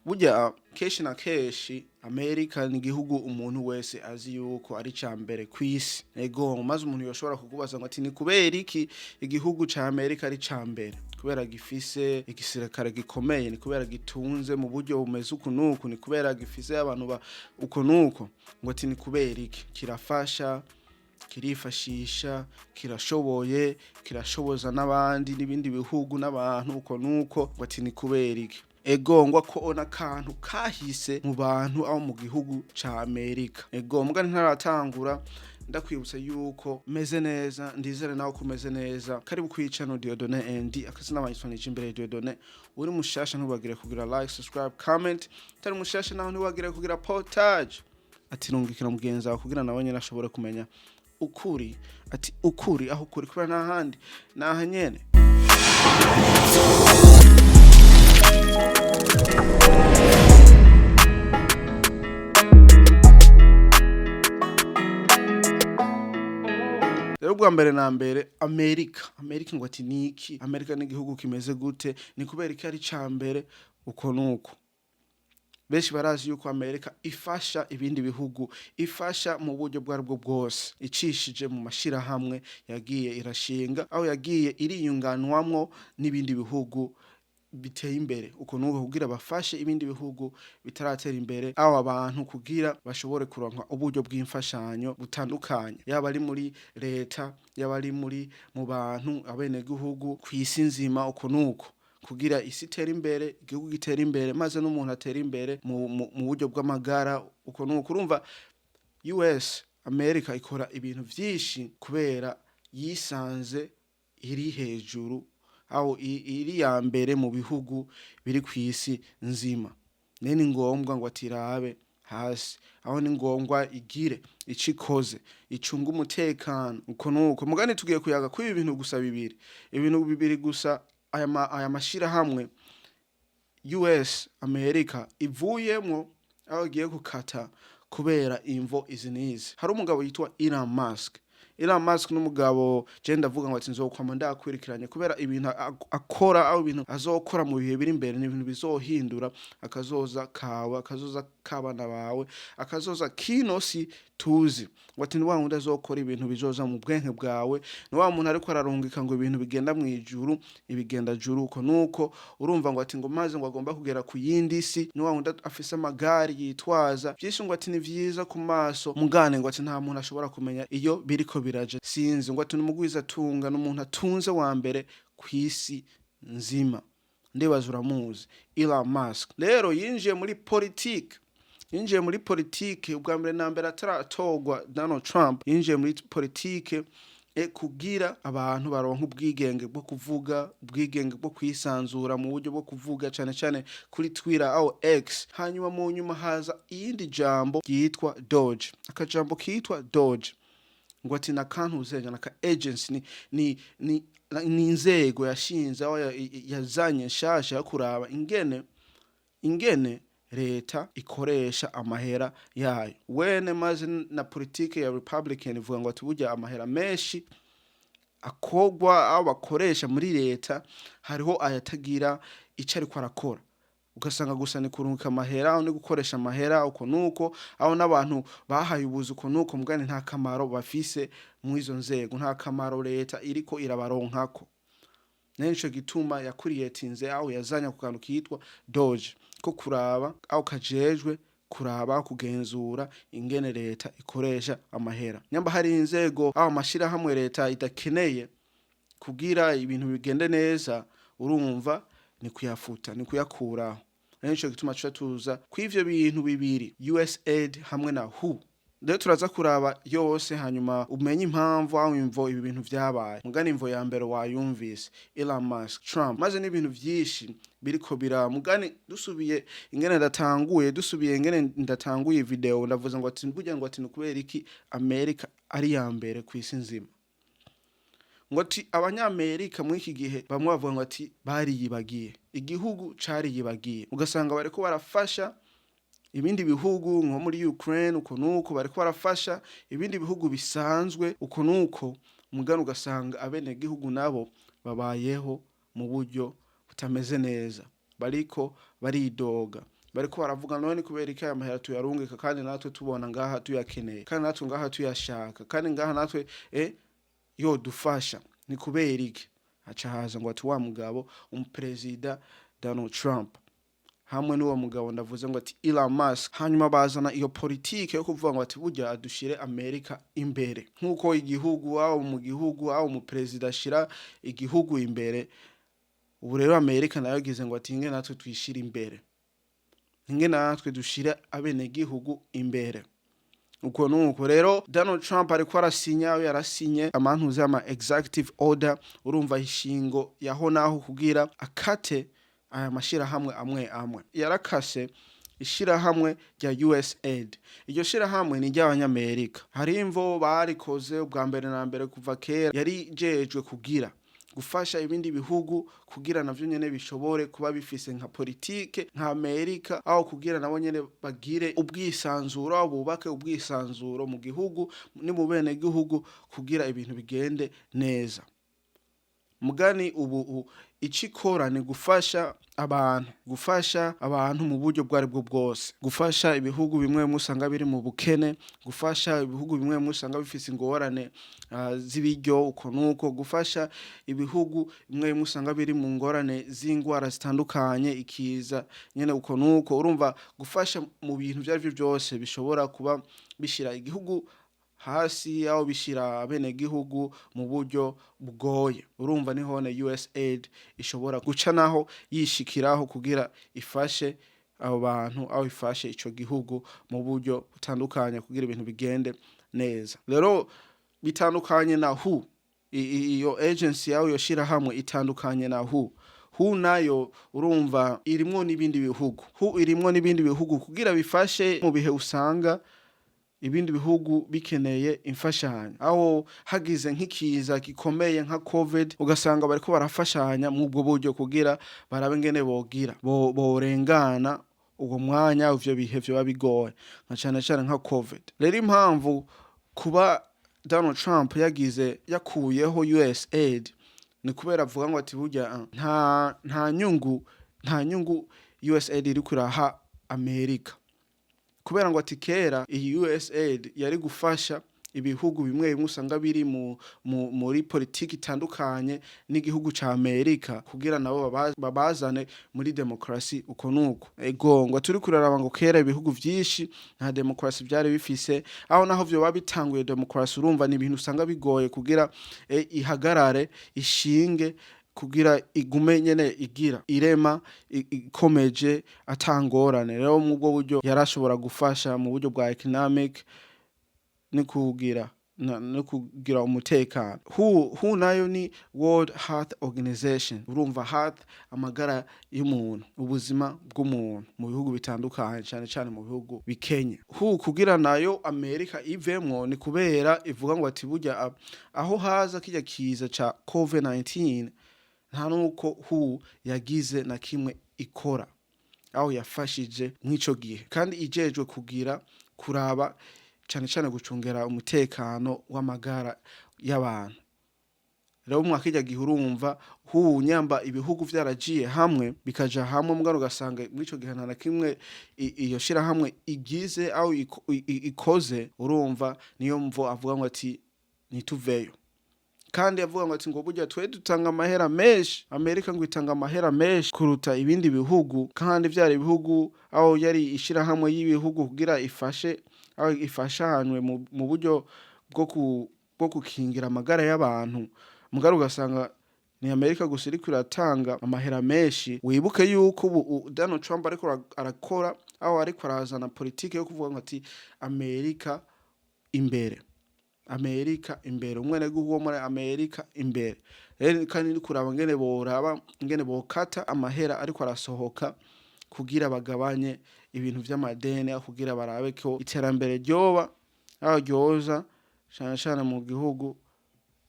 Burya kenshi na kenshi Amerika ni igihugu umuntu wese azi yuko ari ca mbere kw'isi. Ego, maze umuntu yoshobora kukubaza ngo ati: "Ni kubera iki igihugu ca Amerika ari ca mbere?" Kubera gifise igisirikare gikomeye? Ni kubera gitunze mu buryo bumeze uku nuku? Ni kubera gifise abantu ba uko nuko? Ngo ati: "Ni kubera iki?" Kirafasha, kirifashisha, kirashoboye, kirashoboza n'abandi n'ibindi bihugu n'abantu uko nuko. Ngo ati: "Ni kubera iki?" Ego, ngo ko n'akantu kahise mu bantu aho mu gihugu ca Amerika. Ego, mbwa ntaratangura, ndakwibutsa yuko meze neza, ndizere nawe ko umeze neza. Karibu kwicano Dieudonné ND, akazina banyitwa imbere Dieudonné. Uri mushasha, ntubagire kugira like, subscribe, comment. Utari mushasha naho, ntubagire kugira partage, ati rungikira mugenzi wawe kugira nawe nyene ashobore kumenya ukuri, ati ukuri aho ukuri, kubera nta handi, naha nyene. Rero bwa mbere na mbere, Amerika, Amerika ngo ati niki? Amerika ni igihugu kimeze gute? Ni kubera iki ari ca mbere uko nuko? Benshi barazi yuko Amerika ifasha ibindi bihugu, ifasha mu buryo bwo aribwo bwose, icishije mu mashirahamwe yagiye irashinga, aho yagiye iriyunganwamwo n'ibindi bihugu biteye imbere uko nuko, kugira bafashe ibindi bihugu bitaratera imbere, aho abantu kugira bashobore kuronka uburyo bw'imfashanyo butandukanye, yaba ari muri leta, yaba ari muri mu bantu abenegihugu kw'isi nzima uko nuko, kugira isi itere imbere, igihugu gitere imbere, maze n'umuntu atere imbere mu buryo bw'amagara uko nuko. Urumva, US America ikora ibintu vyinshi kubera yisanze iri hejuru, aho iri ya mbere mu bihugu biri kw'isi nzima. Nene ni ngombwa ngo atirabe hasi, aho ni ngombwa igire ico ikoze, icunga umutekano uko nuko. Mugani tugiye kuyaga kuri ibi bintu gusa bibiri, ibintu bibiri gusa, aya mashirahamwe US America ivuyemwo, aho igiye gukata kubera imvo izi n'izi. Hari umugabo yitwa Elon Musk. Elon Musk n'umugabo je ndavuga ngo ati nzokwama ndakwirikiranye, kubera ibintu akora, aho ibintu azokora mu bihe biri imbere ni ibintu bizohindura akazoza kawe, akazoza k'abana bawe, akazoza kino si tuzi. Ngo ati ni wa wundi azokora ibintu bizoza mu bwenge bwawe, ni wa muntu ariko ararungika ngo ibintu bigenda mu ijuru, ibigenda juru uko nuko. Urumva, ngo ati ngo maze ngo agomba kugera ku yindi si, ni wa wundi afise amagare yitwaza byinshi. Ngo ati ni vyiza ku maso, mugane ngo ati nta muntu ashobora kumenya iyo biriko biraje, sinzi. Ngo ati ni umugwiza atunga, n'umuntu atunze wa mbere kw'isi nzima. Ndibaza uramuzi Elon Musk. Rero yinjiye muri politike, yinjiye muri politike ubwa mbere na mbere ataratorwa Donald Trump. Yinjiye muri politike kugira abantu baronka ubwigenge bwo kuvuga, ubwigenge bwo kwisanzura mu buryo bwo kuvuga, cyane cyane kuri Twitter aho X. Hanyuma mu nyuma haza iyindi jambo ryitwa Doge, akajambo kitwa Doge. Ngo ati nakantuzenja naka agency, ni inzego yashinze, aho yazanye nshasha yo kuraba ingene leta ikoresha amahera yayo wene. Maze na politike ya Republican ivuga ngo ati burya amahera menshi akogwa, aho bakoresha muri leta, hariho ayatagira ico ariko arakora, ugasanga gusa ni kurungika amahera, aho ni gukoresha amahera uko nuko, aho n'abantu bahaye ubuzi uko nuko, mugani nta kamaro bafise mw'izo nzego, nta kamaro leta iriko irabaronkako. Nico gituma yakuriyetinze, aho yazanye ku kantu kitwa Doge, ko kuraba aho kajejwe kuraba, kugenzura ingene leta ikoresha amahera, nyamba hari inzego aho amashirahamwe leta idakeneye kugira ibintu bigende neza. Urumva, ni kuyafuta, ni kuyakuraho. Nico gituma tuca tuza kw'ivyo bintu bibiri, USAID hamwe na WHO. Rero turaza kuraba yose, hanyuma umenye impamvu, aho imvo ibi bintu vyabaye. Mugani imvo ya mbere wayumvise, Elon Musk, Trump, maze n'ibintu vyinshi biriko bira. Mugani dusubiye ingene ndatanguye, dusubiye ingene ndatanguye video, ndavuze ngo ati burya ngo ati ni kubera iki Amerika ari ya mbere kw'isi nzima? Ngo ati Abanyamerika muri iki gihe bamwe bavuga ngo ati bariyibagiye, igihugu cariyibagiye, ugasanga bariko barafasha ibindi bihugu nko muri Ukraine uko nuko, bariko barafasha ibindi bihugu bisanzwe uko nuko, mugani ugasanga abenegihugu nabo babayeho mu buryo butameze neza, bariko baridoga. Bariko baravuga: "None kubera iki aya mahera tuyarungika kandi natwe tubona ngaha tuyakeneye, kandi natwe ngaha tuyashaka, kandi ngaha natwe yodufasha? Ni kubera iki?" Haca haza ngo ati wa mugabo umuperezida Donald Trump hamwe n'uwo mugabo ndavuze ngo ati Elon Musk, hanyuma bazana iyo politike yo kuvuga ngo ati burya dushire Amerika imbere, nk'uko igihugu aho mu gihugu aho umuperezida ashira igihugu imbere. Ubu rero Amerika nayo yagize ngo ati inge natwe twishire imbere, inge natwe dushire abenegihugu imbere. Uko nuko rero Donald Trump ariko arasinya, yarasinye amantuze ama executive order, urumva ishingo yaho naho kugira akate aya mashirahamwe amwe amwe. Yarakase ishirahamwe rya USAID. Iryo shirahamwe ni iry'Abanyamerika. Hari imvo barikoze. Ubwa mbere na mbere, kuva kera yari jejwe kugira gufasha ibindi bihugu kugira navyo nyene bishobore kuba bifise nka politike nka Amerika, aho kugira nabo nyene bagire ubwisanzuro, aho bubake ubwisanzuro mu gihugu ni mu bene gihugu, kugira ibintu bigende neza. Mugani ubu ico ikora ni gufasha abantu, gufasha abantu mu buryo bwo bwo bwose, gufasha ibihugu bimwe bimwe usanga biri mu bukene, gufasha ibihugu bimwe bimwe usanga bifise ingorane z'ibiryo, uko nuko gufasha ibihugu bimwe bimwe usanga biri mu ngorane z'ingwara zitandukanye, ikiza nyene, uko nuko. Urumva, gufasha mu bintu ivyo arivyo vyose bishobora kuba bishira igihugu hasi, aho bishira abenegihugu mu buryo bugoye. Urumva, nihone USAID ishobora guca naho yishikiraho kugira ifashe abo bantu, aho ifashe ico gihugu mu buryo butandukanye kugira ibintu bigende neza. Rero bitandukanye na WHO. Iyo agency yawe, iyo shirahamwe itandukanye na WHO. WHO nayo urumva irimwo n'ibindi bihugu. WHO irimwo n'ibindi bihugu kugira bifashe mu bihe usanga ibindi bihugu bikeneye imfashanyo, aho hagize nk'ikiza gikomeye nka COVID, ugasanga bariko barafashanya mu ubwo buryo kugira barabe ngene bogira borengana uwo mwanya, ivyo bihe vyoba bigoye, nka cane cane nka COVID. Rero impamvu kuba Donald Trump yagize yakuyeho USAID ni kubera avuga ngo ati burya nta nyungu USAID iriko iraha Amerika, kubera ngo ati kera iyi USAID yari gufasha ibihugu bimwe bimwe usanga biri muri politiki itandukanye n'igihugu ca Amerika, kugira nabo babazane muri demokrasi, uko nuko. Ego, ngo turi kuraraba ngo kera ibihugu vyinshi nta demokrasi vyari bifise, aho naho vyoba bitanguye demokrasi, urumva ni ibintu usanga bigoye kugira ihagarare, ishinge, kugira igume nyene igira irema ikomeje atangorane. Rero mu bwo buryo yarashobora gufasha mu buryo bwa economic no kugira umutekano. WHO nayo ni World Health Organization. Urumva, health, amagara y'umuntu, ubuzima bw'umuntu mu bihugu bitandukanye, cyane cyane mu bihugu bikenye. WHO kugira nayo Amerika ivemwo ni kubera ivuga ngo ati burya aho haza kirya kiza ca COVID-19, nta nuko WHO yagize na kimwe ikora aho yafashije mw'ico gihe, kandi ijejwe kugira kuraba cane cane gucungera umutekano w'amagara y'abantu. Rero mwa kirya gihe, urumva, WHO nyamba ibihugu vyaragiye hamwe, bikaja hamwe, mugabo ugasanga mw'ico gihe nta na kimwe iyo shirahamwe igize aho ikoze. Urumva, niyo mvo avuga ngo ati ntituveyo. Kandi avuga ngo ati ngo burya twe dutanga amahera menshi, Amerika ngo itanga amahera menshi kuruta ibindi bihugu, kandi vyari ibihugu aho yari ishirahamwe y'ibihugu kugira ifashe, aho ifashanywe mu buryo bwo gukingira amagara y'abantu, mugabo ugasanga ni Amerika gusa iriko iratanga amahera menshi. Wibuke yuko ubu Donald Trump ariko arakora, aho ariko arazana politike yo kuvuga ngo ati Amerika imbere, Amerika imbere, umwenegihugu wo muri Amerika imbere. Rero kandi ni kuraba ngene boraba ngene bokata amahera ariko arasohoka kugira bagabanye ibintu vy'amadeni, aho kugira barabe ko iterambere ryoba aho ryoza cane cane mu gihugu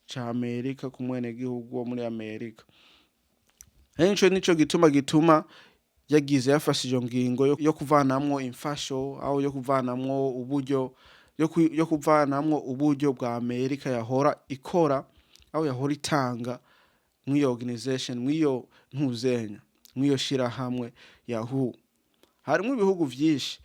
ca Amerika, ku mwenegihugu wo muri Amerika. Rero ico nico gituma yagize yafashe iyo ngingo yo kuvanamwo imfasho, aho yo kuvanamwo uburyo, yo kuvanamwo uburyo bwa Amerika yahora ikora, aho yahora itanga mw'iyo organization, mw'iyo ntuzenya, mw'iyo shirahamwe ya WHO. Harimwo ibihugu vyinshi.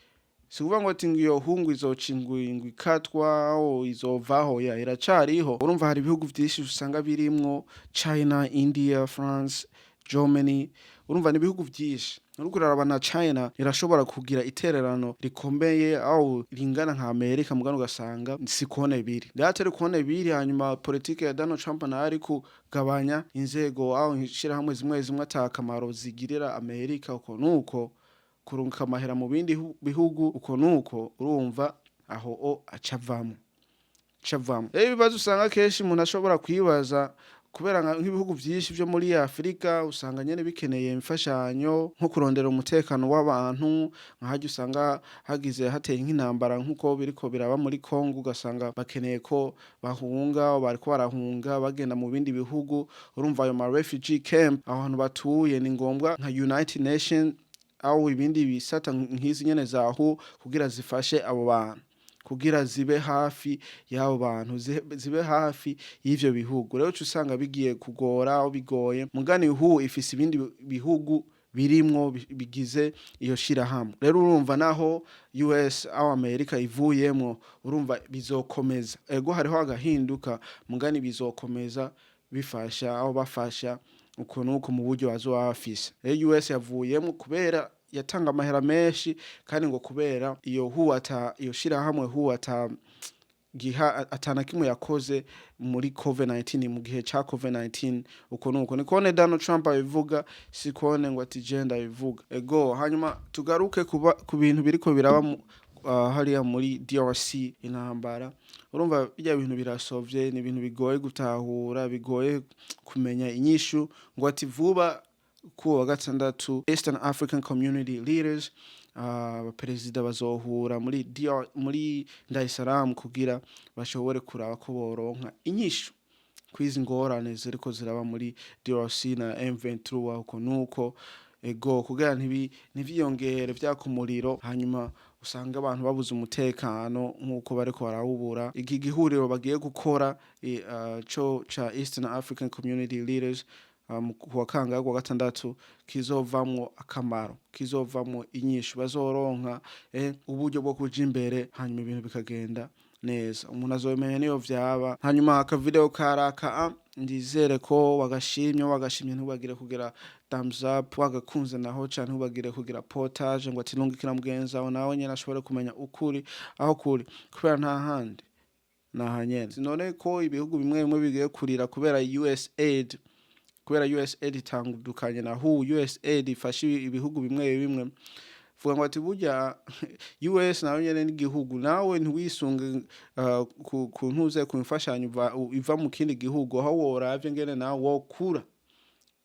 Si kuvuga ngo ati ngo iyo hungu izoca ingwi ikatwa aho izovaho, ya iracariho. Urumva hari ibihugu vyinshi usanga birimwo: China, India, France, Germany. Urumva ni ibihugu vyinshi. Uriko uraraba na China irashobora kugira itererano rikomeye aho ringana nka Amerika, mugabo ugasanga si kone biri, rero atari kone biri. Hanyuma politike ya Donald Trump nayo ari kugabanya inzego aho ishirahamwe zimwe zimwe ata kamaro zigirira Amerika, uko nuko kurungika amahera mu bindi bihugu, uko nuko. Urumva aho o acavamo cavamo. Rero ibibazo usanga kenshi umuntu ashobora kwibaza, kubera nk'ibihugu vyinshi vyo muri Afrika usanga nyene bikeneye imfashanyo, nko kurondera umutekano w'abantu, nka harya usanga hagize hateye nk'intambara, nk'uko biriko biraba muri Congo, ugasanga bakeneye ko bahunga, bariko barahunga bagenda mu bindi bihugu. Urumva ayo ma refugee camp, aho hantu batuye, ni ngombwa nka United Nation aho ibindi bisata nk'izi nyene zahu kugira zifashe abo bantu, kugira zibe hafi y'abo bantu, zibe hafi y'ivyo bihugu. Rero uca usanga bigiye kugora aho bigoye mugani hu ifise ibindi bihugu birimwo bigize iyo shirahamwe. Rero urumva naho US aho Amerika ivuyemwo, urumva bizokomeza. Ego, hariho agahinduka, mugani bizokomeza bifasha aho bafasha uko nuko mu buryo bazoba bafise. Rero US yavuyemwo kubera yatanga amahera menshi, kandi ngo kubera iyo hu ata iyo shirahamwe hu ata giha atana kimwe yakoze muri COVID-19, mu gihe ca COVID-19, uko nuko nikone Donald Trump abivuga, sikone ngo ati je ndabivuga. Ego, hanyuma tugaruke kuba ku bintu biriko biraba hariya muri DRC, intambara. Urumva bijya bintu birasovye, ni ibintu bigoye gutahura, bigoye kumenya inyishu. Ngo ati vuba ku wa gatandatu Eastern African Community Leaders, abaperezida bazohura muri DR, muri Dar es Salaam, kugira bashobore kuraba ko boronka inyishu kwizi ngorane ziriko ziraba muri DRC na M23, uko nuko. Ego, kugira ntivyiyongere vyaka umuriro, hanyuma usanga abantu babuze umutekano nk'uko bariko barawubura. Iki gihuriro bagiye gukora co ca Eastern African Community Leaders kuwa kangahe, kuwa gatandatu, kizovamwo akamaro, kizovamwo inyishu, bazoronka uburyo bwo kuja imbere, hanyuma ibintu bikagenda neza. Umuntu azobimenya niyo vyaba. Hanyuma aka video karaka, ndizere ko wagashimye. Wagashimye, ntubagire kugira thumbs up. Wagakunze naho cane, ntubagire kugira partage, ngo ati nungikira mugenzi wawe nawe nyene ashobore kumenya ukuri aho kuri, kubera nta handi naha nyene. None ko ibihugu bimwe bimwe bigiye kurira kubera USAID, kubera USAID itandukanye na WHO, USAID ifasha ibihugu bimwe bimwe, vuga ngo ati burya US nawe nyene n'igihugu, nawe ntiwisunge ku ntuze ku mfashanyo iva mu kindi gihugu, aho woravye ngene nawe wokura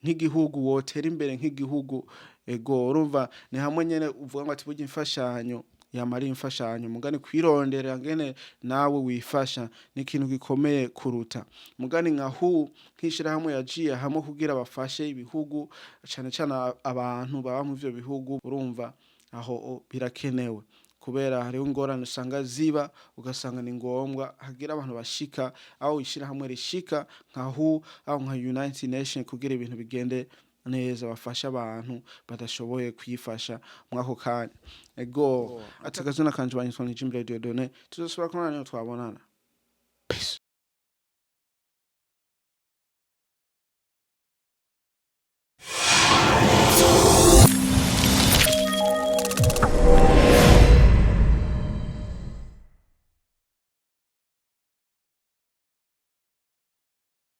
nk'igihugu, wotera imbere nk'igihugu. Ego, urumva ni hamwe nyene uvuga ngo ati burya imfashanyo yamara imfashanyo, mugani kwirondera ngene nawe wifasha ni ikintu gikomeye kuruta. Mugani nka hu nk'ishirahamwe yagiye hamwe kugira bafashe ibihugu, cane cane abantu baba mu ivyo bihugu. Urumva aho birakenewe, kubera hariho ingorane usanga ziba, ugasanga ni ngombwa hagira abantu bashika aho ishirahamwe rishika nka WHO aho nka United Nation, kugira ibintu bigende neza, bafasha abantu badashoboye kwifasha mwako kanya. Ego, ati akazina kanje banyitwa Nijimbere Dieudonné. Tuzosubira kubonana niyo twabonana. Peace.